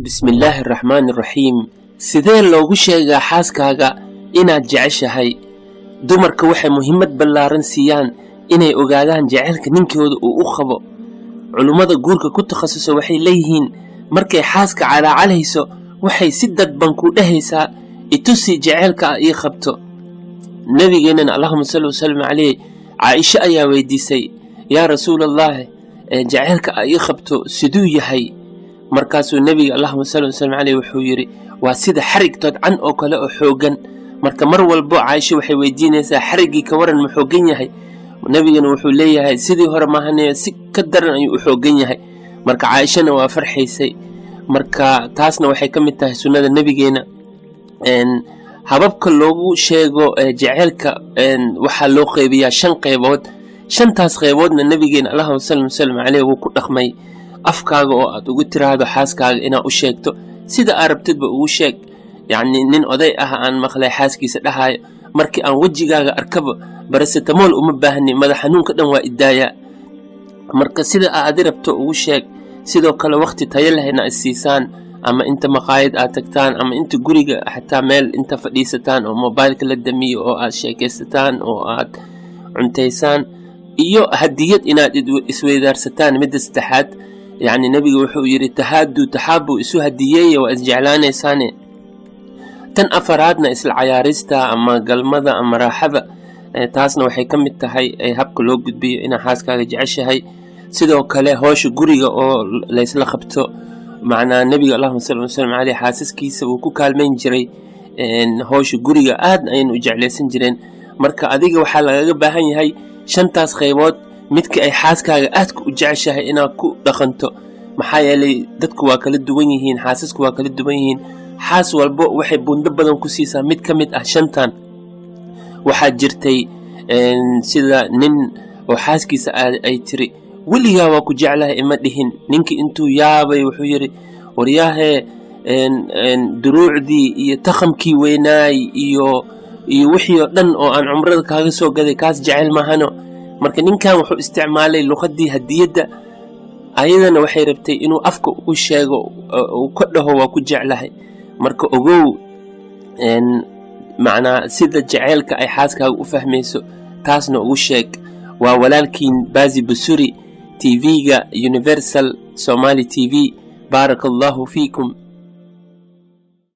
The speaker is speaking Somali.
Bismillaahi araxmaani araxiim. Sidee loogu sheegaa xaaskaaga inaad jeceshahay? Dumarka waxay muhiimad ballaaran siiyaan inay ogaadaan jaceylka ninkooda uu u qabo. Culummada guurka ku takhasusa waxay leeyihiin, markay xaaska calaacalayso, waxay si dadban ku dhehaysaa: "Itusi jaceylka a ii qabto." Nabigeennana, allahuma salli wasalam caleyh, Caaisho ayaa weydiisay: "Yaa Rasuulallaahi, jaceylka a ii qabto siduu yahay?" Markaasuu nebiga, allahuma salli wasalam caleyh, wuxuu yidhi: "Waa sida xarig todcan oo kale oo xooggan." Marka mar walbo Caaisho waxay weydiinaysaa: "Xariggii ka waran, ma xooggan yahay?" Nebigana wuxuu leeyahay: "Sidii hore maahane, si ka daran ayuu u xooggan yahay." Marka Caaishana waa farxaysay. Marka taasna waxay ka mid tahay sunnada nebigeena. Hababka loogu sheego jaceylka waxaa loo qeybiyaa shan qeybood. Shantaas qeyboodna nebigeena, allahuma salli wasalam caleyh, wuu ku dhaqmay. Afkaaga oo aad ugu tiraahdo xaaskaaga inaad u sheegto, sida aad rabtidba ugu sheeg. Yacni, nin oday ah aan maqlay xaaskiisa dhahayo: "Markii aan wejigaaga arkaba, paracetamol uma baahni, madax xanuunka dhan waa idaayaa." Marka sida aad adi rabto ugu sheeg. Sidoo kale, waqti tayo lehna is siisaan, ama inta maqaayad aad tagtaan, ama inta guriga xataa meel inta fadhiisataan oo mobileka la damiyo oo aad sheekaysataan oo aad cuntaysaan, iyo hadiyad inaad isweydaarsataan. Midda saddexaad, yacni, nebiga wuxuu yidhi: "Tahaaduu taxaabu," isu hadiyeeya, waa isjeclaanaysaane. Tan afaraadna, isla cayaarista ama galmada ama raaxada. Taasna waxay ka mid tahay habka loo gudbiyo inaad xaaskaaga jeceshahay. Sidoo kale, hoosha guriga oo laysla qabto. Macnaa, nebiga, allahuma salli wasalam caleyh, xaasaskiisa wuu ku kaalmayn jiray howsha guriga, aadna ayayna u jeclaysan jireen. Marka adiga waxaa lagaga baahan yahay shantaas qaybood midka ay xaaskaaga aadka u jeceshahay inaad ku dhaqanto. Maxaa yeelay, dadku waa kala duwan yihiin, xaasasku waa kala duwan yihiin. Xaas walbo waxay buundo badan ku siisaa mid ka mid ah shantan. Waxaa jirtay sida nin oo xaaskiisa ay tiri: "Weligaa waa ku jeclahay ima dhihin." Ninkii intuu yaabay wuxuu yidhi: "Waryaahee, duruucdii iyo takhamkii weynaay iyo wixii oo dhan oo aan cumrada kaaga soo gaday, kaas jecel maahano?" Marka ninkan wuxuu isticmaalay luqadii hadiyadda. Ayadana waxay rabtay inuu afka ugu sheego, uu ka dhaho: "Waa ku jeclahay." Marka ogow, macnaa, sida jaceylka ay xaaskaaga u fahmayso, taasna ugu sheeg. Waa walaalkiin Bazi Busuri, TV-ga Universal Somali TV. Baaraka Allahu fiikum.